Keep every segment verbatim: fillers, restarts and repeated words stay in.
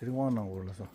དེ་རིང་དབང་གནང་དགོས་ལ་སོ།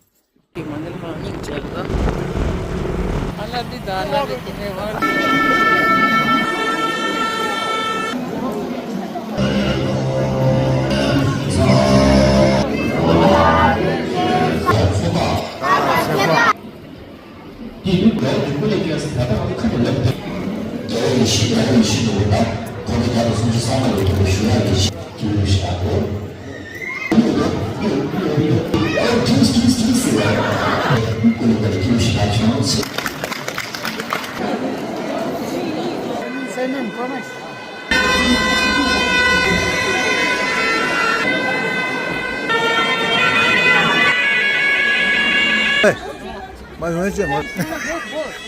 མ་ཡོང་ཅེས་མ།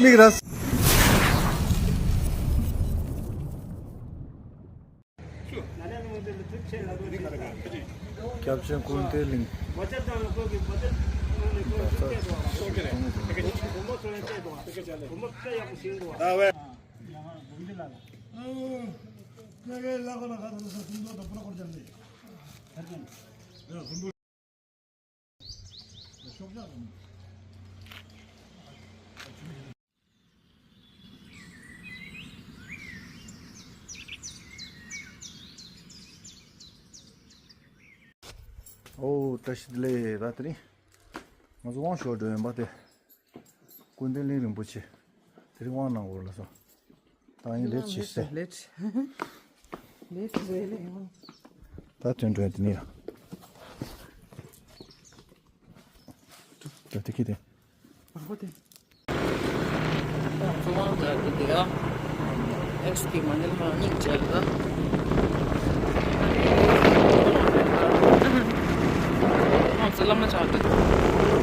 མིག་ར། སྐྱབས་ཆེན་ཀུན་བདེ་གླིང་། ཨོ། བཀྲ་ཤིས་བདེ་ལེགས། ད་དེ་རིང་ང་ཚོ་དབང་ཞུ་འགྲོ་ཡིན་པ་དེ། ཀུན་བདེ་གླིང་རིན་པོ་ཆེ། དེ་རིང་དབང་གནང་དགོས་ལ་སོ། ད་ཡིན་ལེ་ཆེ་སེ། ལེ་ཆེ། ལེ་ཆེ་ཟེར་ལེ་ཡོང་། ད་དོན་འགྲོ་ཡ་དེ་ནི་ཡ། ད་དེ་ཁྱི་དེ། མང་པོ་དེ། ཚོ་དབང་དྲག་གི་དེ་ཡ། ཨེགས་ཀྱི་མ་ནེལ་མ་གཉིས་མཇལ་ད། ང་ཚོ་བླ་མ་ཆགས་འདུག་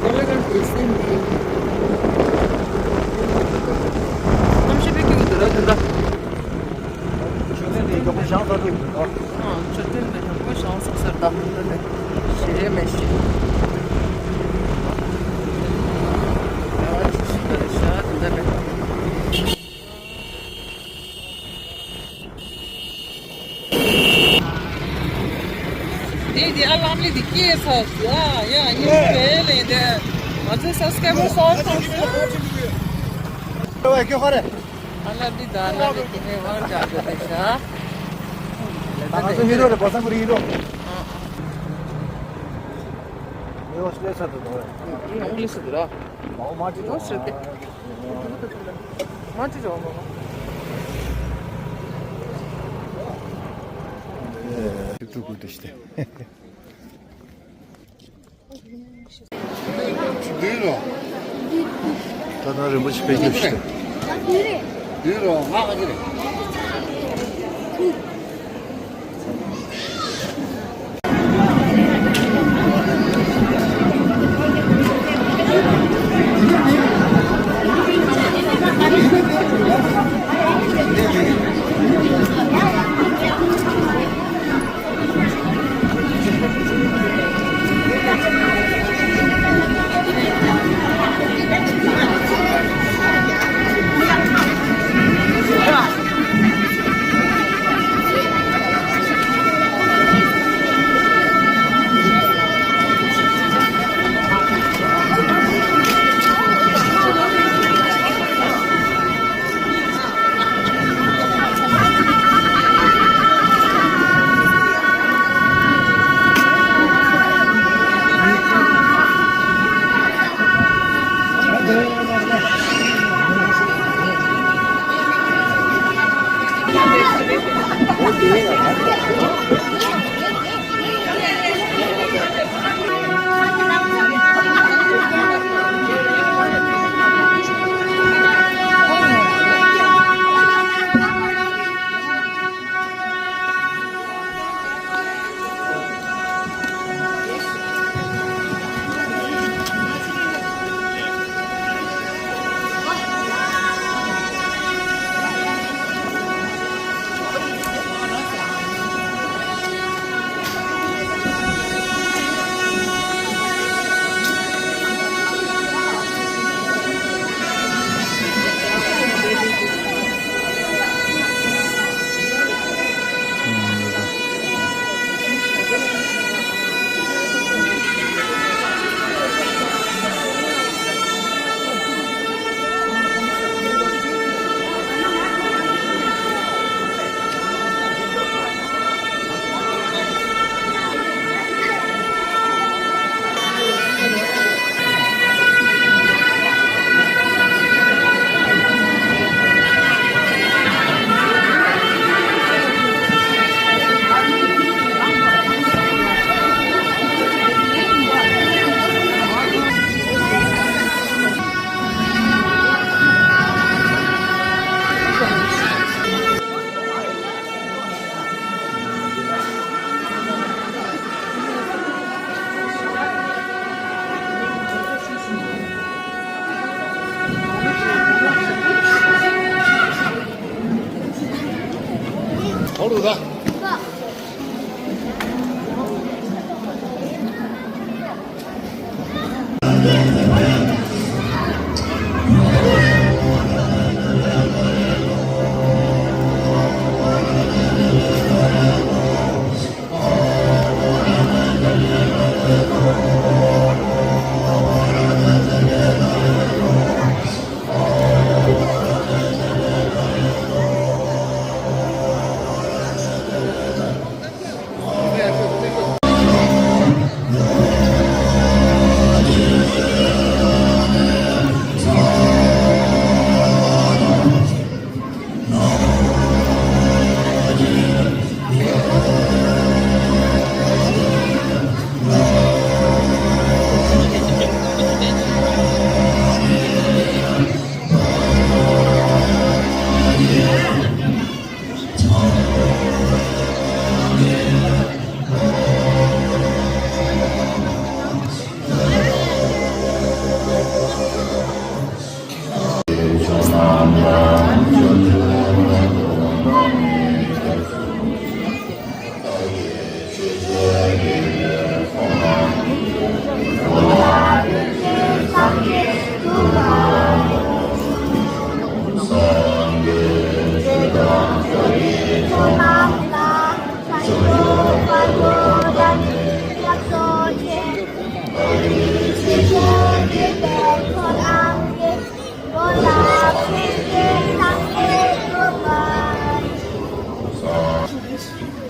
གནམ་གཤིས་དཔེ་སྐྱིད་པོ་འདུག་ར་དེ་འདྲ། མཆོད་རྟེན་འདི་མགྱོགས་པོ་བཞེངས་ཚར་འདུག་ཨ། མཆོད་རྟེན་འདི་མགྱོགས་པོ་བཞེངས་ཚར་ཟེར་ད་འདི་ནས་ཞེ་མེད་ཞེ། ཡ་ཅི་ཞིག་ག་རེ་ཤ་འདི་འདྲ་མེད། འདི་འདི་ཨ་ལམ་ལི་འདི་སྐྱེས་ཚར་ཟེར་ཨ་ཡ་ཡིན་པས་ལས་འདི་ང་ཚོའི་སབ་སི་ཀ་རའི་བར་གསར་པ་ཚང་མ། ཨ་ལ་འདི་ད་ལ་འདི་དེ་ནས་དབང་ཆ་འདི་དེ་ཤ། ད་ང་ཚོ་ཧི་རོ་རེད་པ་སང་ཀུ་རི་ཧི་རོ། ཧི་རོ་སླེ་ས་དུ་དོ་རེད། ཧི་རོ་སླེ་ས་དུ་ར། མ་འོ་མ་ཅི་དོ། ཧི་རོ་སྲིད་དེ། མ་ཅི་དོ་མ་མ། ཐུག་ཐུག་ཀུ་དུ་ཤི་དེ། ད་ནང་རིན་པོ་ཆེ་དཔེ་སྐྱིད་ཞིག་འདུག་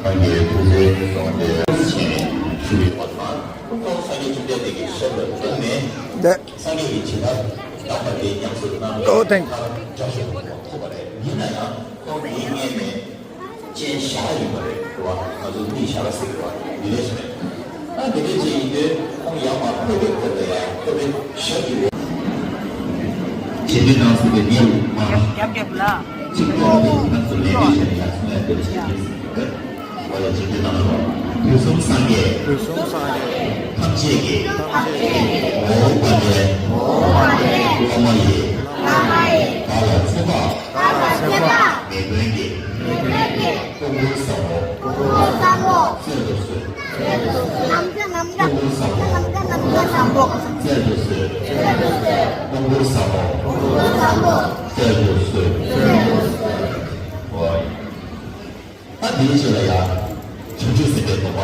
གང་གི་ཐུགས་རྗེ་གཏོང་སྟེ་ཞུ་བའི་བར་དུ་སངས་རྒྱས་བཅོམ་ལྡན་འདས་ཀྱི་ཞབས་ལ་གཏུགས་ནས། འདི། སངས་རྒྱས་ཀྱི་བྱིན་རླབས་དམ་པ་དེ་ཉམས་སུ་བླངས་ཏེ། ཨོ་ཐེངས། ཐར་བྱ་ཞིང་ཐོབ་པ་རེད། ཡིན་ན་ཡང་ཁོང་དེའི་སྔོན་ནས་སྤྱན་བཞག་ཡིན་པ་རེད། རེད་བ། ང་ཚོ་མིག་ཞར་ལ་གཟིགས་པ་འདི་འདྲས་ཞིག་རེད། ཨ་འདི་འདྲས་ཅིག་ཡིན་དུས་ཁོང་ཡར་མར་འཕོ་བའི་སྐབས་ལ་ཡང་འཕོ་བའི་ཞབས་ཀྱི་འོག་ཞལ་འདྲིས་གནང་ཟེར་ཏེ་ཉེ་རུ་མར་རྒྱབ་རྒྱབ་ལ། གཅིག་ཏུ་ལྷན་དུ་ལས་ནས་བྱས་ནས་ཡར་སོང་ཡ་དེ་ཞལ་འདྲིས་ཟེར་གྱི་རེད། འོ་ལ་ཇི་འདྲ་གནང་རོགས། དུས་གསུམ་སངས་རྒྱས། དུས་གསུམ་སངས་རྒྱས། ཐམས་ཅད་ཀྱི། ཐམས་ཅད་ཀྱི། ངོ་བོ་དཔལ་ལྡན། ངོ་བོ་དཔལ་ལྡན། བླ་མ་ཡི། བླ་མ་ཡི། བདག་ལ་མཚན་རྟགས། བདག་ལ་མཚན་རྟགས། མེད་མཁན་གྱི། མེད་མཁན་གྱི། སྤོ་བོའི་བཟང་པོ། སྤོ་བོའི་བཟང་པོ། སྩལ་དུ་གསོལ། སྩལ་དུ་གསོལ། ནམ་མཁའ་ནམ་མཁའ། ནམ་མཁའ་ནམ་མཁའ་བཟང་པོ། སྩལ་དུ་གསོལ། སྩལ་དུ་གསོལ། སྤོ་བོའི་བཟང་པོ། སྤོ་བོའི་བཟང་པོ། སྩལ་དུ་གསོལ། སྩལ་དུ་གསོལ། ཨོ། ད་དེའི་རྗེས་ལ་ཡང་བྱང་ཆུབ་སེམས་དཔའི་སྡོམ་པ་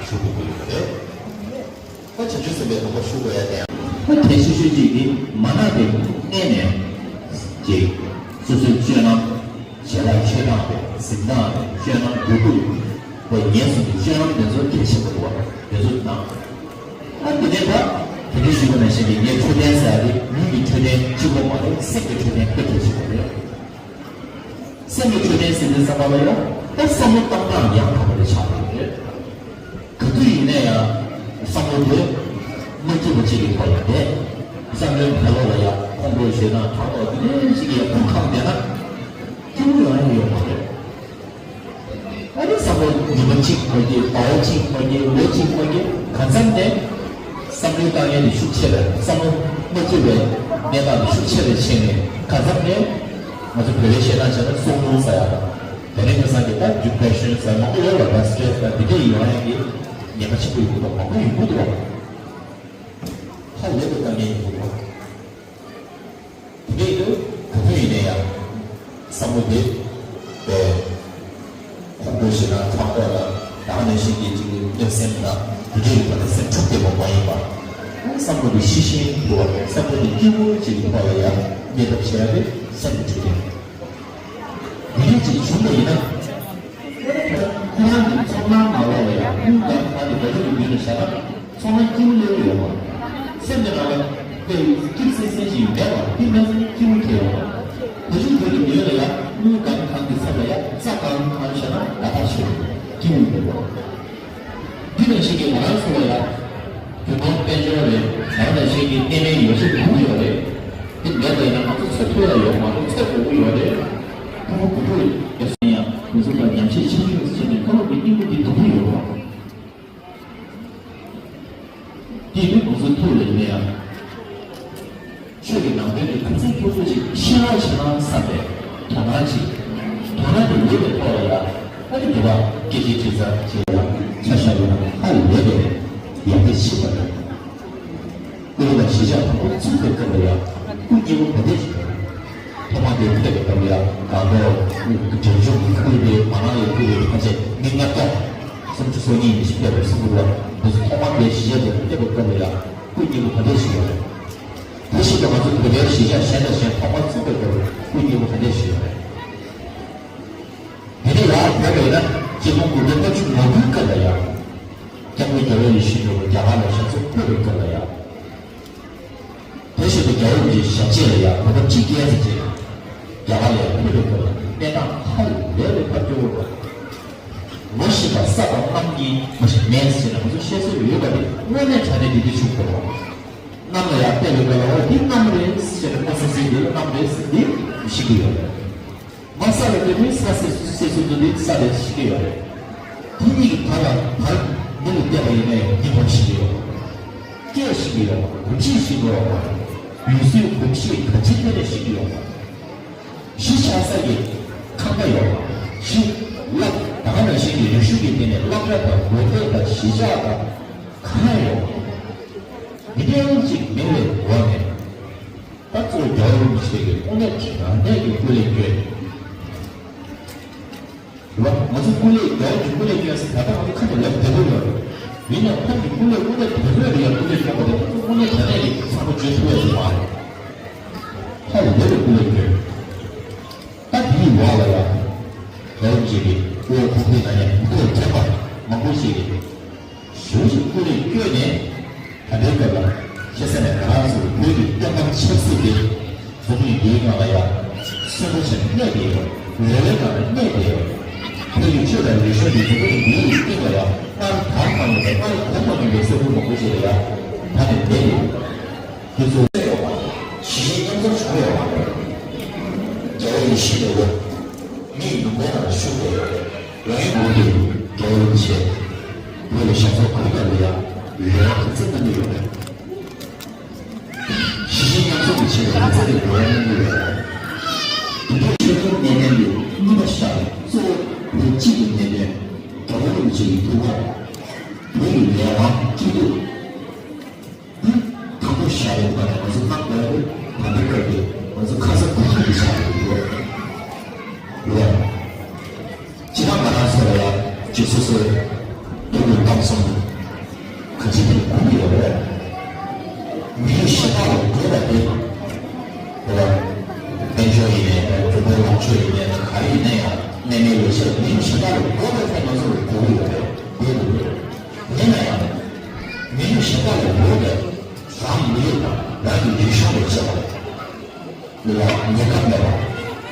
ཞུ་དགོས་ཀྱི་ཡོད་རེད། ད་བྱང་ཆུབ་སེམས་དཔའི་སྡོམ་པ་ཞུ་དགོས་ཡ་དེ་ཡང་། ད་གལ་ཆེ་ཤོས་གཅིག་དེ་མ་ནག་དེ་གནས་ནས་ཅིག་སོ་སོའི་སྤྱོད་ལམ་ཞལ་ལག་མཆོད་སྟངས་དེ་གཟིམ་སྟངས་དེ་སྤྱོད་ལམ་དགོས་ཀྱི་འདུག་པ་ངས་གསུངས་ཏེ་སྤྱོད་ལམ་དེ་ཚོ་གལ་ཆེན་པོ་འདུག་པ་དེ་ཚོ་དང་། ཨ་འདི་ནས་ད་དེ་འདྲའི་ཞུ་བ་ནང་བཞིན་གྱི་ངའི་འཕྲོད་བསྟེན་ཟེར་ཡ་དེ་ལུས་ཀྱི་འཕྲོད་བསྟེན་གཅིག་པོ་མ་རེད། སེམས་ཀྱི་འཕྲོད་བསྟེན་དཔེ་གལ་ཆེན་པོ་རེད། སེམས་ཀྱི་འཕྲོད་བསྟེན་ཟེར་དུས་ཙམ་པ་ལ་ཡང་ད་བསམ་བློ་བཏང་སྟངས་ཡང་དག་པ་རེ་ཆགས་ཡོད་རེད། ག་དུས་ཡིན་ན་ཡང་བསམ་བློ་དེ་མ་སྐྱིད་པ་ཅིག་གི་ཐོག་ཡང་བསྡད། བསམ་བློའི་ཕར་ལོགས་ལ་ཡང་ཁོང་ཁྲོ་ཞེད་སྣང་དྲག་དྲག་དེ་འདྲ་ཞིག་གི་ཡང་ཁུག་ཁག་བསྡད་ན་སྐྱིད་པོ་ཡོང་ཡ་ཡོད་མ་རེད། ཨ་ནི་བསམ་བློ་ཉི་མ་གཅིག་མ་སྐྱིད། ཟླ་བ་གཅིག་མ་སྐྱིད། ལོ་གཅིག་མ་སྐྱིད། གང་འཚམ་ནས་བསམ་བློའི་བཏང་ཡས་དེ་ཤུགས་ཆེ་བས། བསམ་བློ་མ་སྐྱིད་པའི་གནས་སྟངས་དེ་ཤུགས་ཆེ་བས་ཕྱིན་ནས་གང་འཚམ་ནས་ང་ཚོ་བོད་པའི་བཤད་སྟངས་བྱས་ན་གསུང་རུང་ཟེར་ཡ་དང་། དེ་ནས་ཁ་སང་གི་ད་ཌི་པི་རེ་ཤན་ཟེར་མང་པོ་ཡོད་ལ། ད་སི་ཊེ་རེ་སི་ད་འདི་འདྲས་ཡོང་ཡ་གི་ཉེན་ཁ་ཆེན་པོ་ཡོད་མཁན་མང་པོ་ཡོང་གི་འདུག་ཧ་ལས་པའི་དཀའ་ངལ་ཡོང་གི་འདུག་དེ་འདྲས་ཀྱི་ག་དུས་ཡིན་ན་ཡང་བསམ་བློ་དེ་བས་ཁོང་ཁྲོ་ཞེད་སྣང་ཕྲག་དོག་ལ་ད་ག་ནང་བཞིན་གྱི་གཅིག་གི་གནོད་སེམས་དང་དེ་འདྲས་ཡོད་པ་ནས་སེམས་འཁྲུག་བསྡད་པ་མ་ཡིན་པ། བསམ་བློ་དེ་ཤེས་བཞིན་དུ་བསམ་བློ་དེ་སྐྱིད་པོ་ཅིག་གི་ཐོག་ལ་ཡང་གནས་ཐབས་བྱས་ཏེ་སེམས་ཀྱི་འཕྲོད་བསྟེན་འདི་འདྲས་ཅིག་བྱུང་བ་ཡིན་ན། ཁོ་རང་གི་ཚོར་སྣང་ནང་ལོགས་ལ་ཡང་དངུལ་གང་གང་དེ་བ་ཕྱུགས་ཀྱི་མདུན་ལ་བཞག་ན་ཚོར་སྣང་སྐྱིད་པོ་སླེབས་ཡོང་བ། སེམས་ཀྱི་ནང་ལ་དཔེ་སྐྱིད་སིང་སིང་ཞིག་མེད་པ་དེ་མ་ཟད་སྐྱིད་པོ་ཐེབས་ཡོང་བ། བ་ཕྱུགས་དེ་གི་མདུན་ལ་ཡང་དངུལ་གང་གང་གི་ཚབ་ལ་ཡང་རྩྭ་གང་གང་བཞག་ན་དགའ་ཐག་ཆོད་སྐྱིད་པོ་ཡོང་བ། འདི་ནང་བཞིན་གྱི་ང་རང་ཚོ་ལ་ཡང་བོད་ཕམ་དཔལ་འབྱོར་རེད། ང་རང་ནང་བཞིན་གྱི་གནས་མལ་ཡོ་བྱད་མང་པོ་ཡོད་རེད། འདི་མེད་པ་ཡིན་ན་ང་ཚོ་འཚོ་ཐུབ་ཡ་ཡོད་མ་རེད། འཚོ་དགོས་ཀྱི་ཡོད་རེད། ཕྲུ་གུ་བུ་ཕྲུག་ཡོད་ས་ཡིན་ཡང་དེ་ཚོ་ལ་ཉམས་ཞིབ་ཆེན་པོ་བྱས་ནས་བློ་གི་སྙིང་པོ་འདི་སྡུག་པོ་ཡོད་རེད། དེ་ནི་ང་ཚོའི་ཐུགས་ལ་ཡིན་ན་ཡང་། ཆོས་ཀྱི་ནང་དོན་གྱི་ཁ་ཚིག་ཁྱོད་ཚོ་ཅིག་ཤེས་རོགས་བྱེད་ན་བསམ་པའི་དོ་སྣང་ཅིག་དོ་སྣང་དེ་ཡོད་པའི་ཐོག་ལ་ཡང་ ཨ་ནི་དེ་བ་སྐད་ཆའི་དྲི་ས་ཆེ་ཡང་ཆ་བཞག་ཡོད་ན་ཧ་ལས་པའི་ཡག་པོ་ཤེས་པ་དང་། ཀླུ་དང་གཞིས་ཆགས་དང་པོ་ཚུགས་པའི་སྐབས་ལ་ཡང་སྐུ་མཉེལ་པོ་ག་འདྲས་ཤིག་ཡོད་རེད། ཐོག་མ་དེ་ཕེབས་པའི་སྐབས་ལ་ཡང་གང་ལྟར་དྲན་ཆུང་གི་ཁུལ་དེ་མ་ནང་ཡང་ཁུལ་དེ་ཕལ་ཆེར་མི་ལྔ་སྟོང་སུམ་ཅུ་སོ་གཉིས་ནས་ཕེབས་པའི་གསུང་གི་འདུག་བ། འདི་ཚོ་ཐོག་མ་དེ་གཞིས་ཆགས་དེ་ཕེབས་པའི་སྐབས་ལ་ཡང་སྐུ་མཉེལ་པོ་ག་འདྲས་ཤིག་ཡོད་རེད། དེ་བཞིན་དུ་ང་ཚོ་བོད་པའི་གཞིས་ཆགས་གཞན་དང་གཞན་ཐོག་མ་ཚུགས་པའི་སྐབས་སྐུ་མཉེལ་པོ་ག་འདྲས་ཤིག་ཡོད་རེད། དེ་ནས་ཡར་བོད་པའི་ན་སྤྱི་ཁོང་དགུ་བརྒྱ་ལྔ་བཅུ་ང་དགུའི་སྐབས་ལ་ཡང་། སྐྱབས་མགོན་རྒྱལ་བ་ཡིད་བཞིན་ནོར་བུ་རྒྱ་གར་ལ་ཞབས་སོར་འཁོད་པའི་སྐབས་ལ་ཡང་། དེ་བཞིན་དུ་རྒྱལ་བ་རིན་པོ་ཆེའི་ཞབས་རྗེས་ལ་ཡང་བོད་པ་གཅིག་སྐྱེས་ཚེ་བྱས། རྒྱ་གར་ལ་ཡང་འཁོད་པའི་སྐབས་ལ་གནས་སྟངས་ཧ་ལས་པའི་ཕར་སྐྱོ་བོ་དང་། ངོ་ཤེས་པ་ས་དང་གནམ་གཉིས་མ་ཞིག་མེད་ཟེར་ན་ང་ཚོ་བཤད་སྲོལ་ཡོད་པ་དེ་དངོས་གནས་དྲང་གནས་འདི་འདྲ་བྱུང་དགོས་རེད། གནམ་ལ་ཡར་བལྟས་པའི་སྐབས་ལ་འོ་འདི་གནམ་རེད་ཟེར་ནས་མ་སོ་སོའི་འདི་ལ་གནམ་རེད་ཟེར་འདི་ཤེས་ཀྱི་ཡོད་རེད། མ་ས་ལ་བལྟས་དུས་ས་སེ་སེ་སུ་དུ་འདི་ས་རེད་ཤེས་ཀྱི་ཡོད་རེད། དེ་གཉིས་ཀྱི་བར་ལ་བར་མི་ལ་བལྟས་པ་ཡིན་ན་ཡང་མི་བར་ཤེས་ཀྱི་ཡོད་རེད། སྐད་ཤེས་ཀྱི་ཡོད་རེད། གོམས་གཤིས་ཤེས་ཀྱི་ཡོད་རེད། ཡུལ་སྲོལ་གོམས་གཤིས་ག་ཅི་ཐད་ནས་ཤེས་ཀྱི་ཡོད་རེད། གཞིས་ཆགས་ས་ཀྱི་ཁང་པ་ཡོད་རེད། གཞི་བླ་ད་ག་ནང་བཞིན་གྱི་རིག་གཞུང་གི་སྟེང་ནས་སློབ་གྲྭ་དང་དགོན་སྡེ་དང་གཞིས་ཆགས་དང་གང་ཡང་ཡོད་རེད། མི་སྐྱོན་གཅིག་མེད་པའི་སྒོ་ནས། ད་གཙོ་བོ་རྒྱལ་བ་རིན་པོ་ཆེ་གིས་དངོས་གནས་དྲང་གནས་ཀྱི་སྐུ་ལས་བསྐྱོན། རེད་བ། ང་ཚོ་སྐུ་ལས་རྒྱལ་བ་གྱི་སྐུ་ལས་བསྐྱོན་ཟེར་ད་ལྟ་ང་ཚོ་ཁ་ནས་ལབ་བདེ་པོ་ཡོད་རེད། ཡིན་ནའང་ཁོང་གི་སྐུ་ལས་དངོས་གནས་དེ་འདྲ་རེད་ཡ། སྐུ་ལས་བསྐྱོན་པ་དེ་ཁོང་ཚོ་དངོས་གནས་དྲང་གནས་ཀྱི་ཚང་མ་བརྗོད་ཐུབ་ཡ་ཞིག་མ་རེད། ཧ་ལས་པའི་སྐུ་ལས་བསྐྱོན། ད་དེའི་འོག་ལ་ཡ། རྒྱལ་བ་རིན་པོ་ཆེ་གིས་སྐུ་ལས་ཁོང་ཁྲོའི་ནང་ནས་མི་ཐོག་མཁས་པ་མང་པོ་ཞིག་གིས། ཞེ་པོ་ཅིག་སྐུ་ལས་བསྐྱོན་ནས། ད་ལྟའི་སྐབས་ལ་ཁ་སང་ནས་ང་རང་ཚོའི་བོད་ཀྱི་བསྟན་པ་ཆབ་སྲིད་དེ་འཛམ་གླིང་འདིའི་ནང་ལ་ཡང་གསོན་པོ་བྱས་ནས་གནས་བསྡད་ཡོད། རེ་བའི་ནང་ལ་གནས་བསྡད་ཡོད། བོད་ཀྱི་ཆོས་དང་རིག་གཞུང་འདི་འཛམ་བུ་གླིང་འདིའི་སྟེང་ལ་ཡང་སྔར་དར་མ་ཡོང་བའི་སྔར་གོམ་མ་མྱོང་བའི་ས་ཁུལ་མང་པོ་ཞིག་ལ་ཡང་དར་ནས་བསྡད་ཡོད། དེ་ཚོ་ཡོད་པ་དང་གཞིས་བྱེས་མཉམ་འཛོམས་བྱུང་ཡོད་པ་རེད། རྒྱལ་བ་ཡིད་བཞིན་ནོར་བུ་མིའི་ལུང་པའི་ནང་ལ་བཞུགས་བསྡད་ཡོད་རེད། རང་ཡུལ་གོང་དུ་རྒྱལ་བ་རིན་པོ་ཆེ་བོད་ལ་ཞབས་སོར་འཁོད་སྐབས་ལ་ཡང་རེ་བ་ག་ཚོད་གནང་གི་ཡོད་རེད། གཞིས་བྱེས་མཉམ་འཛོམས་ཀྱི་ཆེད་དུ་ག་ཚོད་ཀྱི་རེ་བ་གནང་གི་ཡོད་རེད། དེ་འདྲའི་ཆོས་ལུགས་གནད་དོན་དེ་གཉིས་པ་བཞག་ནས་གཙོ་བོ་བོད་སྤྱི་གི་གནད་དོན། རྒྱལ་བ་རིན་པོ་ཆེ་ཡི་ཐུགས་ཁུར། བོད་ཀྱི་ལས་དབང་སྐྱིད་སྡུག་འདི་དང་པོ་བཞག་པའི་ཐོག་ནས་ང་ཚོ་གནང་དགོས་རེད། ད་ལྟའི་སྐབས་ཀྱི་ང་ཚོ་ཁ་ཚ་དགོས་གཏུག་གི་ཆགས་ཡོད་རེད། རེད། སྤྱིར་བཏང་ང་རང་ཚོ་ལ་ཡང་ཅིག་སོ་སོའི་ཐུགས་ལ་བཏང་སོང་ན་ག་ཅི་དེ་གོ་གི་ཡོད་རེད། མི་རིགས་གཞན་དག་ལ་དགོས་པ་དེ་རེད། དཔལ་འབྱོར་ཡིན་ནའི་གྲུབ་པའི་ལོངས་སྤྱོད་ཡིན་ནའི་ག་རེ་ཡིན་ན་ཡང་གནས་མལ་ལོ་ཆེ་མི་རིགས་གཞན་དག་ལ་དགོས་པའི་ཐད་ང་ཚོ་ལ་དགོས་ཀྱི་ཡོད་རེད། དགོས་ཀྱི་ཡོད་རེད། ཡིན་ན་ཡང་མི་རིགས་གཞན་དག་ལ་དགོས་པའི་རང་མི་རིགས་དང་རང་གི་རིག་གཞུང་ལ་བྱེད་པ་ལ་ཉེན་ཁ་མེད་པ།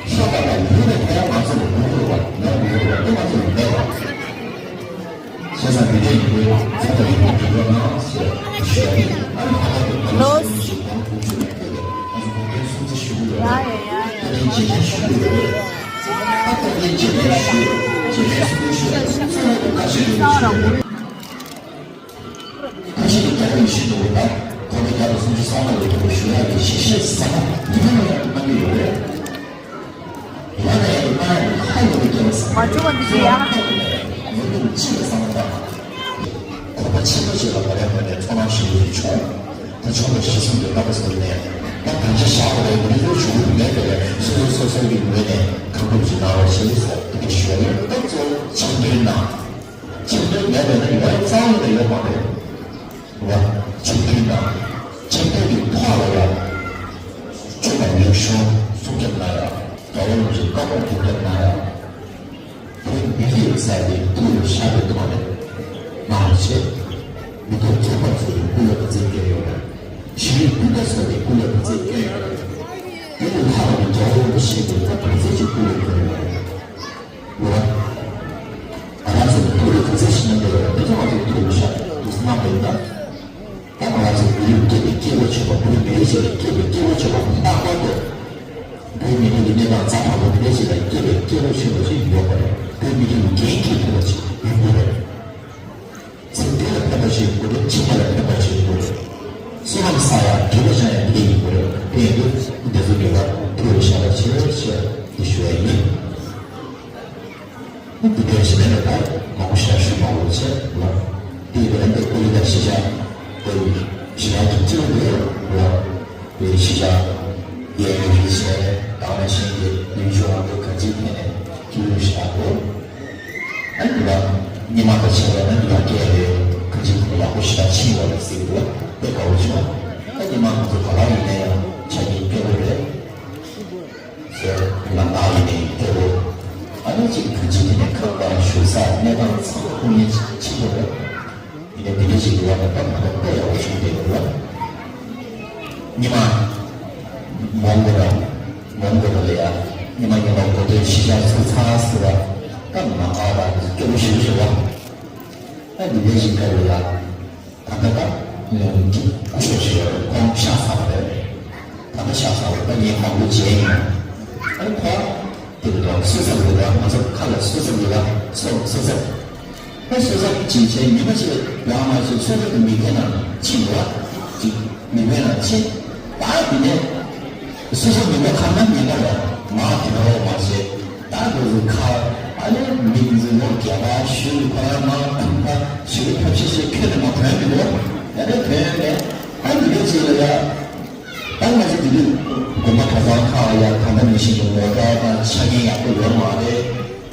ཤ་སྟག་དང་ཡུལ་ལ་ཕན་ང་ཚོ་ལ་མི་དགོས་པ་མེད་མི་དགོས་པ་དེ་ང་ཚོ་ལ་མེད་པ། བྱས་ཙང་འདི་འདྲའི་ཡིན་དུས་རྫོང་དང་ཡུལ་གྱི་འགྲོ་ན་ཞེས་ཞུ་ཡ་ཡིན། ཨ་ནི་ཧ་ལམ་དུ་ང་ལོ་ལོས། སུམ་ཅུ་ཞིག་གང་དགུ་བཅུ་ལ་ཕེབས་པའི་ང་ཚོ་གོང་འཕེལ་སྲུང་བརྩི་ཞུ་གི་ཡོད་རེད། ཡ་ཡ་ཡ་ཡ། ད་ལྟའི་འཇིག་རྟེན་ཞུ་གི་ཡོད་རེད། ད་ལྟ་ལྟའི་འཇིག་རྟེན་ཞུ་ཡོད། འཇིག་རྟེན་སྲུང་བརྩི་ཞུ་ཡོད། གསུང་རབ་ཏུ་བཀའ་བཞིན་ཡོད་ཞུ་གི་ཡོད་རེད། ད་ཅི་ནས་རྒྱལ་བའི་ཞིང་དུ་འོད་དང་གོ་བའི་རྒྱལ་དུ་སུམ་ཅུ་སོ་ལྔ་ལས་དུ་ཞུ་ཡག་གི་ཞིང་གཤེགས་ཟབ་མོ་ཉི་མ་ལ་ཡང་གནང་གི་ཡོད་རེད། ཡང་ན་ཡང་གནང་ཡག་གི་ཁ་ཡོད་པའི་རྒྱལ་བ་ཟབ་མོ་མ་བྱུང་བ་འདི་ཚོ་ཡང་ཡང་ཁ་ཡོད་ན་ཡང་ཡོད་དུ་ཅི་ལ་བཟང་བ་དང་གོ་བ་ཆེན་པོ་ཞིག་ལ་ག་རེ་མ་ནས་ཚོར་སྣང་ཞིག་ཡོད་ཀྱི་བྱུང་། ད་བྱུང་བའི་ཞེ་སོང་གི་རྣམ་པ་ཚོ་ནས་ད་དམ་བཅའ་བཞག་པ་རེད། མི་ཚོ་བྱུང་གི་མེད་པས་སོ་སོ་སོ་སོ་གི་ངོས་ནས་གང་ཐུབ་ཅིག་གནང་རོགས་ཞེས་ཟེར་དེ་ཞུ་བ་ཡིན། ད་གཙོ་བོ་བཅའ་དོན་ནང་། ཆེ་འདོད་མེད་པས་ན་ཡོད་རྩ་བ་ནས་ཡོད་མ་རེད། བ། ཆེ་འདོད་དང་། ཆེ་འདོད་ཀྱི་ཐོག་ལ་ཡང་། སྤྱོད་པ་ལེགས་ཤོམ་སྲུང་སྐྱོབ་གནང་ཡ། རྒྱལ་བ་རིན་པོ་ཆེའི་བཀའ་དགོངས་སྒྲུབ་སྐྱོབ་གནང་ཡ། བོད་མི་རིགས་ཟེར་དེ་ཐུགས་ལ་བཞག་པའི་ཐོག་ནས་གནང་བ་བྱས། མི་ཐོག་ཚོགས་པ་ཚོ་ཡི་སྐུ་ལ་ག་ཚད་བསྐྱོན་ཡོད་རེད། གཞིས་ལུས་སྤུན་ཟླ་ཚོ་ཡི་སྐུ་ལ་ག་ཚད་བསྐྱོན་ཡོད་རེད། དེ་ལས་ལྷག་པའི་རྒྱལ་བ་རིན་པོ་ཆེ་གི་སྐུ་ག་ཚད་ཅིག་སྐུ་ལ་བསྐྱོན་ཡོད་རེད། ལོ། ང་རང་ཚོ་ལ་ཐུགས་རེ་ག་ཚད་ཤིག་གནང་གི་ཡོད་རེད། དེ་ཚོ་ང་ཚོ་ཐུགས་ལ་བཞག་འདུག་སེ་གནང་བ་ཡིན་ན། ད་ང་རང་ཚོ་མི་རིགས་སྐྱེས་པའི་སྐྱེས་བུ་ཆེན་པོ་བོད་མི་རིགས་ཤིག་ལ་སྐྱེས་པའི་སྐྱེས་བུ་ཆེན་པོ་རྣམ་པ་ཚོ། བོད་མི་རིགས་ཀྱི་གནས་སྟངས་ཛ་དྲག་པོ་དེ་འདྲ་ཞིག་ལ་སྐྱེས་པའི་སྐྱེས་བུ་ཆེན་པོ་ཞིག་ཡོད་པ་རེད། བོད་མི་རིགས་ལ་འགན་འཁྱེར་ཐུབ་པ་ཞིག་ཡོང་གི་རེད། ཚེ་འདི་ལ་ཕན་པ་ཞིག་དགོས་རེད། ཕྱི་མ་ལ་ཕན་པ་ཞིག་དགོས་རེད། བསོད་ནམས་བསགས་ཡ་དགེ་བ་བྱ་ཡ་འདི་འདྲ་ཡིན་དགོས་རེད། དེ་ཡིན་དུས་འདི་ཚོ་གི་ལ་ཐུགས་ལ་བཞག་པ་བྱེད་ཅེས་འདི་ཞུ་ཡ་ཡིན། འདི་འདྲ་ཞིག་ལས་ད་མང་པོ་ཞིག་ཞུ་མ་དགོས་ཆེ་ལ། དེ་ཡི་གེ་ལ་འདི་ཀུ་ལི་དང་ཤེས་བྱ་དེ་ཞེ་དྲག་ཏུ་བརྩི་བ་རེད་ལ། དེ་ཤེས་བྱ་ཡས་ཀྱི་རིགས་བྱས་དང་མ་ཤེས་ཀྱི་ཡུལ་ཤུགས་རང་འདོད་གང་ཅིའི་ཐད་ནས་ཀུ་ལི་ཞེ་དྲག་དགོས། ཨ་ནི་ལ་ཉི་མ་དང་བྱས་པ་ན་ཡར་རྒྱས་རེད། གང་ཅིའི་ཐད་ནས་ཡག་པོ་ཞེ་དྲག་ཕྱིན་ཡོད་རེད་ཟེར་གྱི་འདུག་དཔེ་དགའ་བོ་བྱུང་། ཨ་ཉི་མ་ང་ཚོ་ག་ལ་ཡིན་ན་ཡང་ཆ་རྐྱེན་སྐྱོ་བོ་རེད། ཟེར་ལམ་སྣ་ཡིན་ནའི་སྐྱོ་བོ། ཨ་ནི་གཅིག་གང་ཅི་དེ་ནས་ཁ་པར་ཞུ་ས་གནས་སྟངས་ཚང་མ་ཁུངས་སྣེ་ཆེན་པོ་རེད། ཡིན་ནའི་དེ་འདྲ་ཞིག་ཡོད་པ་ད་མ་གཏོགས་དཔེ་ཡག་པོ་བྱུང་བསྡད་ཡོད་རེད། ཉི་མ་མོང་དགོས་ན་མོང་དགོས་ན་ལ་ཡ། ཉི་མ་ཉི་མ་གོ་ཐོས་ཤི་ཤ་ཚུགས་ཚ་ཟེར་བ་ད་མ་ཨ་བ་སྐྱོ་བོ་ཞིག་རེད་བ། ད་འདི་འདྲ་ཞིག་ག་ལ་ཡ། ད་ལྟ་ད་ཀུ་ཤོ་ཞིག་ཡོད་རེད། ཁོང་ཤ་ཚ་བ་རེད། ད་ལྟ་ཤ་ཚ་བ་རེད། ད་ངས་མང་པོ་བརྗེད་ཡིན། ཨ་ནི་ཁོ་དེ་རེད་དོ། སོ་སོ་རེད་དོ། ང་ཚོ་ཁ་ལ་སོ་སོ་རེད་ལ་སོ་སོ་སོ། ད་སོ་སོ་ཅིག་བྱས་ཉི་མ་ཞིག་ཡང་མ་ཞིག་སོ་སོ་གི་མིག་དཔེ་ནང་ཕྱིན་འགྲོ་བ་ཅིག་མིག་དཔེ་ནང་ཕྱིན། ད་དེ་ནས་སོ་སོ་མིག་དཔེ་ཁ་ན་ཉན་པ་ལ་མ་དེ་འདྲ་བ་མ་བྱས། ད་འགྲོ་ཟིན་ཁ། ཨ་ལས་མི་འཛིན་ལོ་བརྒྱ་པ་ཞུ་ཁོ་རང་མ་ཁ་ཞུ་ཐབས་ཤེས་ཤིག་ཁྱོད་ནི་མ་ཕན་མི་འགྲོ། ཡ་ལས་ཕན་མེད། ཨ་འདི་འདྲ་བྱས་ལ་ཡ། ད་ང་ཚོ་དེ་དུས་དགོན་པ་གྲྭ་ཚང་ཁག་ཡ་ད་ལྟ་མི་ཤེས་ཀྱི་ངོ་སྤྲོད་དང་ཆ་རྐྱེན་ཡག་པོ་ཡོད་མ་རེད།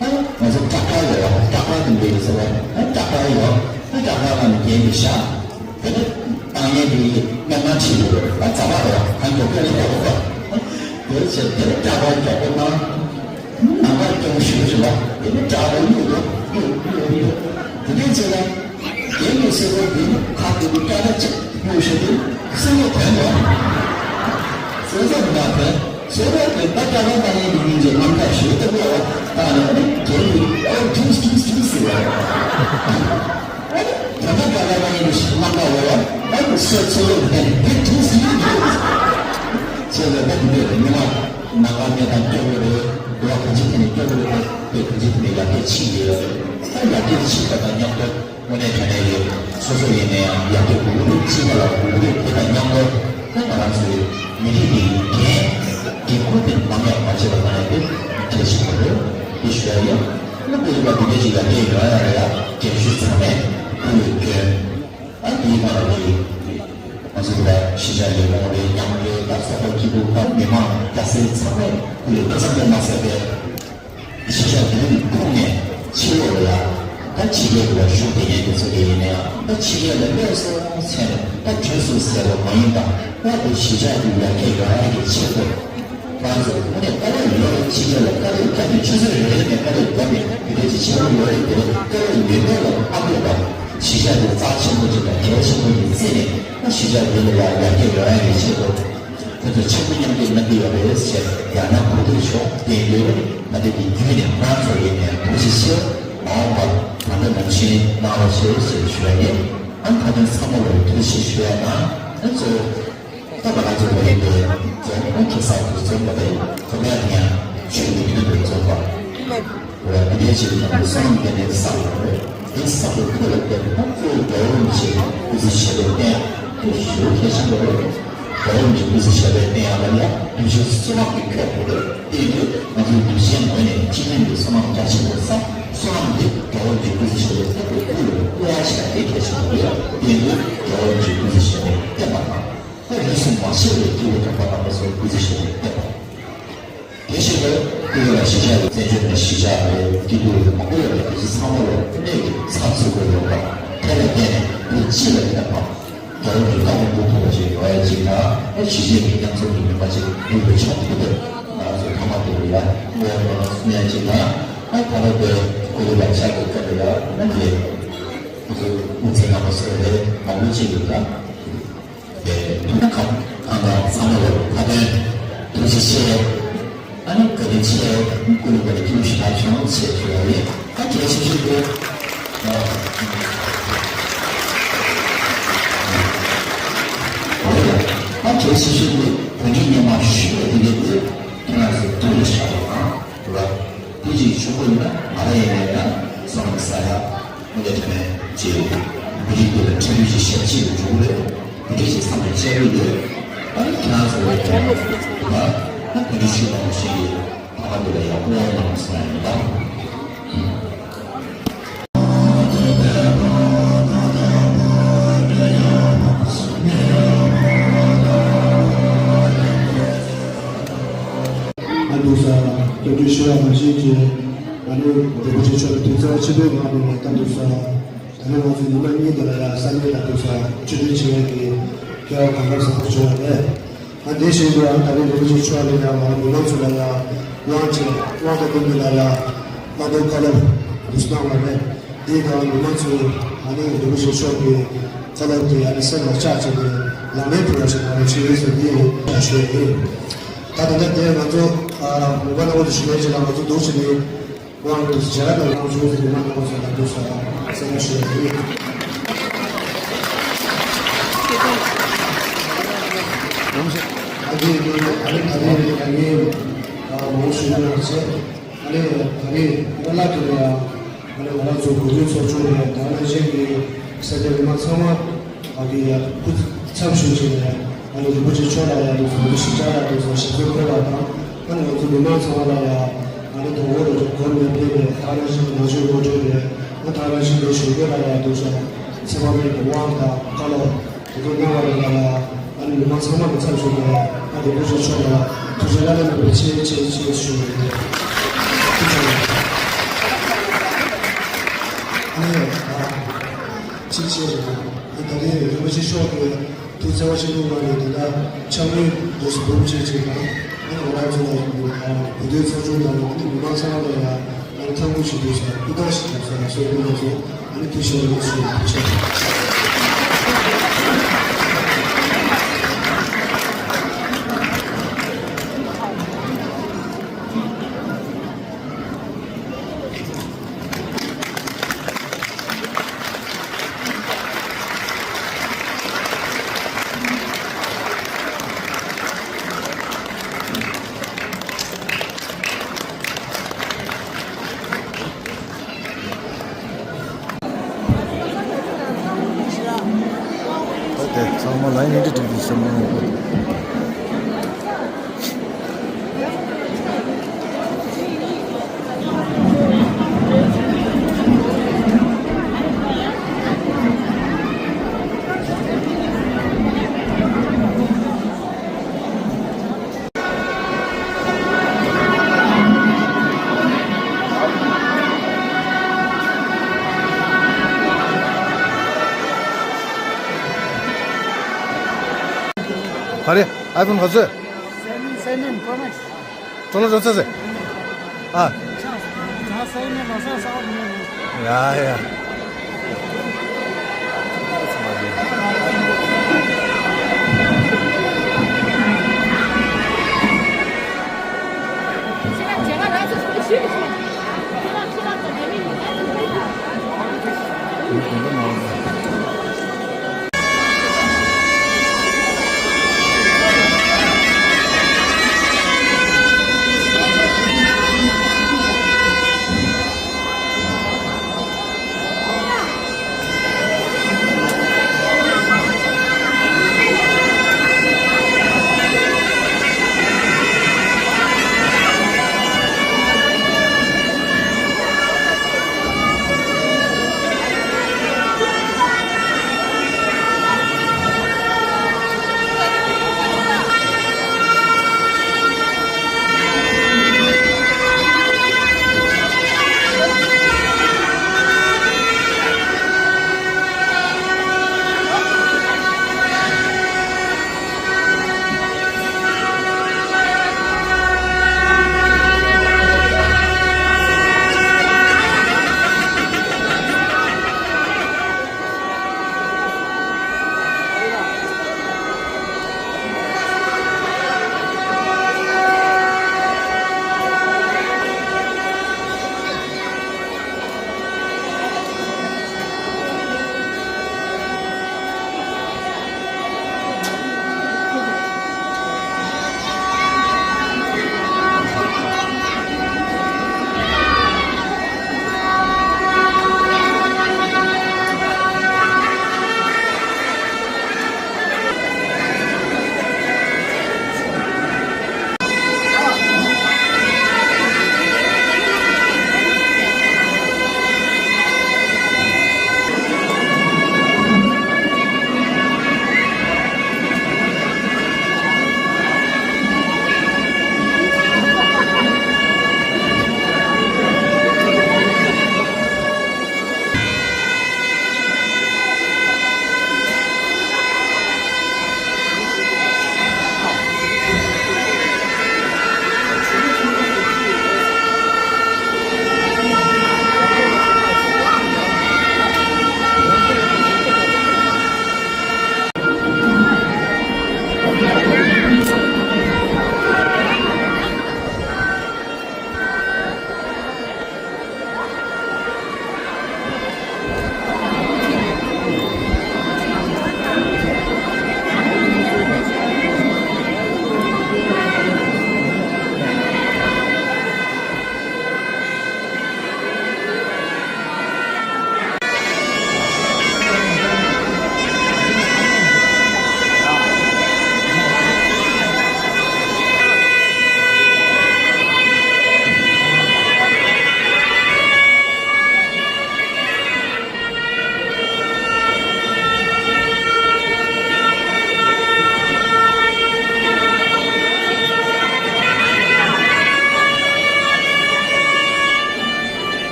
ཨ་ང་ཚོ་སྐྲག་པ་ཡོད་ར། སྐྲག་པ་དེ་འདྲ་ཡོད་ཟེར་བ། ཨ་སྐྲག་པ་ཡོད། ཨ་སྐྲག་པ་ལ་ནི་རྒྱན་དུ་བཞག་དེ་ནས་བཏང་ཡས་དེ་སྨན་ཁང་ཁྲིད་དགོས་རེད། ཨ་རྩ་བ་རེད་བ། ཨ་མགྱོགས་པོ་ལ་ཡོད་རེད་བ། དེ་བྱས་དེ་ནས་སྐྲག་པ་མགྱོགས་པོ་གནང་། ནང་པ་སྐྱོང་ཞུ་ཞུ་བ། དེ་ནས་སྐྲག་པ་གཡུག་དགོས་གཡུག་གཡུག་གཡུག་དེ་འདྲས་བྱས་ན། རྒྱན་དུ་ཟེར་བ་དེ་ནི་ཁ་དེ་དུ་སྐྲག་པ་གཅིག་གཡུག་ཞུ་དུས་སེམས་ལ་དོན་དོ། སེམས་ལ་མ་དོན། ཟེར་བ་དེ་ད་སྐྲག་པ་མ་ཡིན་པའི་སྙིང་རྗེ་རྣམ་དག་ཞུ་ཐུབ་ལ་བ་ད་ནི་ཨ་ནི་རྒྱན་དུ་ཨོ་ཇུས་ཇུས་ཇུས་ཟེར་བ། ད་ལྟ་ག་ལ་མ་ཡིན་ཞིག་མ་འདྲ་བ་ལ་ཨ་ནི་སོ་ཚོ་ལ་བདེན་བདེན་དུ་ཟིན་གྱི་འདུག་ཅེས་ལ་བདེན་འདོད་ཉི་མ་ནང་ལ་གནས་སྟངས་སྐྱོ་བོ་རེད། འགྲོ་བ་གང་ཅི་ཐད་ནས་སྐྱོ་བོ་རེད། དེ་གང་ཅི་ཐད་ནས་ཡར་རྒྱས་ཕྱིན་ཡོད་རེད། ད་ཡར་རྒྱས་ཕྱིན་པ་དང་མཉམ་དུ་དངོས་གནས་དྲང་གནས་རེད། སོ་སོ་ཡིན་ན་ཡང་ཡར་རྒྱས་འགྲོ་གི་རེད། ཕྱིན་པ་ལ་འགྲོ་གི་རེད། དེ་དང་མཉམ་དུ་ད་ང་རང་ཚོའི་མི་རིགས་འདི་འགན་འགན་ཁུར་དེ་ནམ་ཡང་མ་བརྗེད་པ་གནང་ཡ་དེ་གལ་ཆེན་པོ་རེད། དེ་ཞུ་ཡ་ཡིན། སློབ་དཔོན་པ་འདི་འདྲ་ཞིག་ལ་བལྟས་ཡོང་ཡ་ལ་ཡ་རྒན་གཞོན་ཚང་མས་སྐུ་ལས་བསྐྱོན། ཨ་འདིའི་ནང་ལ་ཡི་ང་ཚོ་ད་གཞིས་ཆགས་ལས་ཁུངས་རེད། མཉམ་འབྲེལ་ད་ཚོགས་པ་སྐྱིད་སྡུག་ཁག་མི་མང་སྐྱ་སེར་ཚང་མས་སྐུ་ལས་བསྐྱོན་ཙམ་དུ་མ་ཟད་པའི་གཞིས་ཆགས་འདིའི་ཁོངས་ནས་ཕྱི་ལོགས་ལ་ཡ་ད་ཕྱི་རྒྱལ་དུ་ལ་བཞུགས་བསྡད་མཁན་དེ་ཚོ་གི་ཡིན་ན་ཡང་ད་ཕྱི་རྒྱལ་ལ་སླེབས་སོང་ཚེ་ནས་ད་བྲོས་སོང་ཟེར་བ་མ་ཡིན་པ། ད་དེ་གཞིས་ཆགས་འདི་ཡར་རྒྱས་ཡོང་ཡ་གི་ཆེད་དུ། ང་ཚོ་དངོས་གནས་དཀའ་ལས་ཡོད་རེད། ཕྱི་རྒྱལ་ལ་དཀའ་ལས་བརྒྱབ་ནས་ཆུ་ཚོད་རེ་རེ་ནས་དཀའ་ལས་བརྒྱབ་ནས་དེ་འདྲ་ཅིག་བྱེད་དགོས་ཡོད་རེད། དེ་དཀའ་ལས་ཡོད་མེད་ལ་ཨ་ཁུ་དང་གཞིས་ཆགས་དེ་རྩ་ཆེན་པོ་ཅིག་དང་གལ་ཆེན་པོ་ཅིག་བརྩིས་ནས་ད་གཞིས་ཆགས་འདི་ལ་ཡང་ཡར་རྒྱས་ཡོང་ཡ་གི་ཆེད་དུ་ཁོ་ཚོ་ཆེན་པོ་མཉམ་འབྲེལ་གནང་གི་ཡོད་རེད་ཟེར་ཡང་ན་གོ་ཐོས་ཤོག་དེ་ཡོད་རེད། ད་ལྟ་དེ་བརྒྱུད་ནས་ཁོ་རང་ཚོ་ཡིན་ནས་ཐུགས་རྗེ་ཆེ། མ་འོངས་པར་ད་ལྟ་ནང་བཞིན་གནང་རོགས་ཞེས་ཞེས་ཞུ་ཡ་ཡིན། ཨ་ཁ་ཏོན་ཚང་མ་ལ་ཐུགས་རྗེ་ཆེ་ཞུ་ཡ་དང་ཨ་ཚོ། ད་བར་ང་ཚོ་བོད་ཡིག་འདི་རྫོང་ཨ་ཁེ་སང་དུ་རྫོང་བ་དེ་རྫོང་ཡ་དེ་ཡང་ཆོས་ཀྱི་དོན་དུ་རྫོང་བ། འོ་དེ་འདྲའི་ཆེད་དུ་ང་ཚོ་བསོད་ནམས་ལྡན་པའི་ས་རེད། དེ་ས་རུ་ཁོ་ལ་བརྟེན་ནས་ད་གཙོ་བོ་རྒྱལ་བ་རིན་པོ་ཆེ་སྐུ་ཚེ་ཞབས་པད་བརྟན་ཡག་དེ་ཞེ་པོ་གལ་ཆེན་པོ་རེད། རྒྱལ་བ་རིན་པོ་ཆེ་སྐུ་ཚེ་ཞབས་པད་བརྟན་ཡག་ལ་ཡ་གདུལ་བྱའི་བསོད་ནམས་ཀྱི་ཁྱབ་ཁོངས་རེད། དེ་ཡིན་དུས་ང་ཚོའི་གདུལ་བྱའི་ངོས་ནས་སྤྱི་ལྷན་དུ་བསོད་ནམས་རྒྱ་ཆེན་པོ་བསགས། བསོད་ནམས་འདི་རྒྱལ་བ་རིན་པོ་ཆེ་སྐུ་ཚེ་ཞབས་པད་བརྟན་པའི་སྐུ་ལ་བསྔོ་བ་བྱེད་ཡག་དེ་གལ་ཆེན་པོ་རེད། དེ་ཡིན་དུས་རྒྱལ་བ་རིན་པོ་ཆེ་སྐུ་ཚེ་ཞབས་པད་བརྟན་པ་དང་། ད་རིས་སུ་མ་ཆད་པའི་སྐྱེས་བུ་དམ་པ་རྣམ་པ་ཚོའི་སྐུ་ཚེ་ཞབས་པད་བརྟན་པ། དེ་བཞིན་དུ་སྐུ་ལས་ལ་གཞིས་ཆགས་ཀྱི་བཙན་བྱོལ་ནང་གཞིས་ཆགས་རེད། སྐྱིད་སྡུག་རེད། མང་པོ་ཡོད་པ་དེ་ཚོ་ཚང་མ་ལ་གནས་ཀྱི་ཚབ་ཚུད་དགོས་ཡོད་པ། དེ་ལ་བརྟེན་ནས་མི་སྤྱི་ལ་ཕན་པ། རྒྱལ་བ་རིན་པོ་ཆེ་མགོ་ཐོག་ཅིག་ཡོང་ཡ་ཅིག་དང་ཨ་གཞིས་བྱེས་ཀྱི་མཉམ་འཛོམས་ཀྱི་ནུས་པ་ཅིག་ཡོད་པའི་ཕྱོགས་ཀྱི་ཐད་ང་ཚོ་ཐ་མག་དེ་ལ་ཡ་བསྔོ་བ་གནང་གསུང་ཡ་ཅིག་དང་ཨ་ད་ལྟ་དེ་སྐུ་ལས་ལ་ཕྱག་གི་སྐབས་ལ་ཡ་ཨ་དེ་ང་ཚོ་དབུ་མཛད་རྣམ་པ་ཚོ་རེད། མང་པོ་ཅིག་ཡོད་ད། དེ་ཐུགས་ཁམས་ཨ་མ་ཚང་མ་ལ་ཕ་དོན་ཐུགས་རྗེ་ཆེ། ཨ་ནི་བཀའ་དྲིན་ཆེ། ཀུན་སློང་བཀའ་དྲིན་ཐུགས་རྗེ་ཆེ་བྱུང་ཆེ་ཞུ་བ་ཡིན། ད་གལ་ཆེ་ཤོས་དེ། ད་གལ་ཆེ་ཤོས་དེ་བོད་འགྲིག་སྙན་མ་ཞུ་བ་དེ་འདྲ་དེ་ཁྱེད་རང་ཚོ་ཐུགས་ལ་བཞག་པ་དང་། དེ་གཅིག་ཆོག་པ་ཡིན་ན་ང་རང་ཡིན་ནའི་ཡང་བསམ་བློ་ཟ་ཡ། དངོས་གནས་དྲང་གནས་ཀྱི་མི་རིགས་འདི་ལ་འཕྲལ་བུ་ཞིག་ཞབས་ཕྱི་ལ་འཇུག་གི་རེད། དེ་འདྲ་ཞིག་བསམ་པའི་དཔྱད་ཡུལ་ཡོད། ད་ནི་ཁྱེད་རང་ཚོ་ལ་ཡང་ད་ད་དེ་འདྲ་ཞུ་མང་པོ་ཞིག་གིས་ཕ་མ་འདི་ལ་ཡང་སྐུ་ངོ་གནང་སོང་ཡ་ཡིན་ད། ཞུ་བ་ནང་བཞིན་གྱི་ང་ནི་རིན་པོ་ཆེ་མཆོག་ལ་ཐུགས་བརྩེ་བ་ཆེན་པོའི་ངང་ནས་ལག་བསྟར་དུ་སོང་། ད་ནི་ང་ཚོའི་ཉི་མ་གཉིས་འདི་ལ་ཡང་ས་གནས་དང་དུ་ས་ཆོས་འབྲེལ་བྱེད་ཡག་གི་སྐལ་བ་གང་གང་བཟང་པོ་བྱུང་བ་རེད། ཨ་དེ་བཞིན་དུ་ཨ་ད་རེས་རིན་པོ་ཆེ་མཆོག་ལ་ཡང་ང་རང་མི་མང་ཚོ་ལ་ཡང་དབང་ཆེ་དབང་དང་ལྡན་པའི་ལ་ཡང་བླ་རྡོ་བཀའ་སློབ་འདུག་གནང་བ་རེད། དེའི་སྒང་མི་མང་ཚོས་ཨ་ནི་རིན་པོ་ཆེ་མཆོག་གི་བཀའ་སློབ་དེ་ཨ་ནི་སེམས་ལ་བཅངས་བྱས་ནས་ལག་ལེན་ཐུབ་པ་ཞིག་ང་རང་བྱེད་ཡོད་ཟེར་འདི་ཡང་ཞུ་ཡ་ཡིན། ད་ད་ལྟ་དེ་ང་ཚོ་ཨ་མི་མང་ནང་ལ་ཞུ་ཡ་ཅིག་ལ་ང་ཚོ་འདུག་བྱས་ནས། དབང་དུ་བྱ་དང་དབང་ཆུང་ཟེར་གྱི་མ་གཏོགས་ཟེར་ན་འདུག་ཟེར་ཟེར་ན་ཞུ་ཡ་ཡིན། ཨ་ནི་ཨ་ནི་ད་རེས་ད་རེས་ཨ་ནི་མང་ཞུ་ཡོད་པ་བྱས། ཨ་ནི་ད་རེས་ཨ་ལ་དེ་ལ་ཨ་ནི་ང་རང་ཚོ་གོ་སྒྲིག་ཚོགས་ཆུང་ནས་ད་ནང་བཞིན་གྱི་ས་སྐྱ་མི་མང་ཚང་མ། ཨ་ནི་ཡ་སྐུ་ཚབ་ཞུ་བྱས་ནས་ཨ་ནི་རིན་པོ་ཆེ་མཆོག་ལ་ཡ་འདུག་ཟེར་ཞིབ་ཆ་ལ་འདུག་ཟེར་ཞིབ་འཚོལ་ཕེབས་པ་དང་། ཨ་ནི་ང་ཚོ་མི་མང་ཚང་མ་ལ་ཡ་ཨ་ནི་དང་པོ་རུ་གོ་མེད་པའི་ད་རང་བཞིན་ནང་ཆོས་ངོ་སྤྲོད་རེད། ཨ་ད་རང་བཞིན་དུ་ཞུ་སྐད་ལ་ཡ་འདུག་ཟེར་ཚེ་དཔག་མེད་ཀྱི་དབང་དང་བཀའ་སློབ་དེ་ཚོ་གནང་བ་རེད་ལ་ཡ། ཨ་ནི་མི་མང་ཚང་མ་གི་ཚབ་ཞུས་ནས་ཨ་རིན་པོ་ཆེ་མཆོག་ལ་ཐུགས་རྗེ་བླ་ན་མེད་པའི་ཆེ་ཆེ་ཆེ་ཞུ་བ་རེད། ཐུགས་རྗེ་ཆེ། ཨ་ནི་ཨ་ཆེ་ཆེ་རེད། ཨ་ད་རེས་རིན་པོ་ཆེ་མཆོག་གི་ཐུགས་བརྩེ་བ་ཆེན་པོའི་ངང་ནས་དེ་འདྲ་ཕྱག་དངུལ་འདུག་སེ་འབུམ་གཅིག་ཅིག་དང་། ཨ་ནི་ང་རང་ཚོ་ལ་ཡིན་པའི་བོད་དོན་ཚོགས་ཆུང་དང་ཨ་ནི་མི་མང་ཚང་མ་ལ་ཡང་ཨ་ནི་ཐུགས་ཁུར་ཞིག་འདུག་ཟེར་སྐུ་དྲག་ཞིག་བརྒྱབ་ཟེར་ལ་སོགས་པའི་ང་ཚོ་ཨ་ནི་ཐུགས་རྗེ་ཆེ་ཞུ་ཐུགས་རྗེ་ཆེ། ད་དེ་ཚང་མ་ལ་ཡིན་འདི་འགྲིག་འདུག་སེམས་ནང་ལ། ག་རེ། iPhone ག་ཚོད། སེ་ནིན་སེ་ནིན་པོ་མེག་སི། ཏོ་ལོ་ཅོ་ཚ་ཚེ། ཨ། ཡ་ཡ།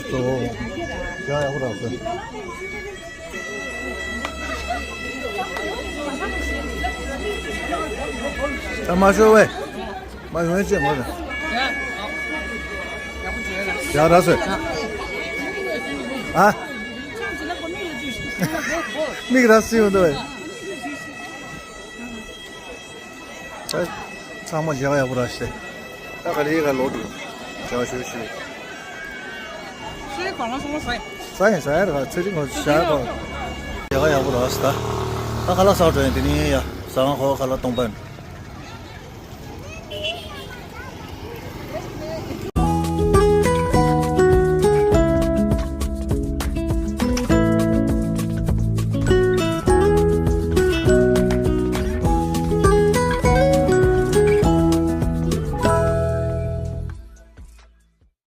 གཙོ་བོ། ཡག་ཡག་པོ་རག་སོང་། ད་མ་ཤོར་བས། མ་ཡོང་ཡོང་བྱེད་མ་རེད། ཡག་རག་སོང་། ཨ། མིག་ར་སིའུ་འདུག་བས། ད་ཚང་མ་ཞག་ཡག་པོ་ར་ཤི། ད་ག་ལེ་ག་ལོག་འདུག་ཞག་ཞུ་ཞུ། ཚེ་རིང་གོང་ལ་སོང་བ་ཟ་ཡིན། ཟ་ཡིན་ཟ་ཡ་ར་ཚེ་རིང་གོང་ཞག་གོང་། ཞག་ཡག་པོ་ར་ཤི་ད། ད་ཁ་ལག་ཟ་འགྲོ་ཡིན་དེ་ནི་ཡ་ཟ་ཁང་ཁོ་ཁ་ལག་སྟོང་པ་ཡིན།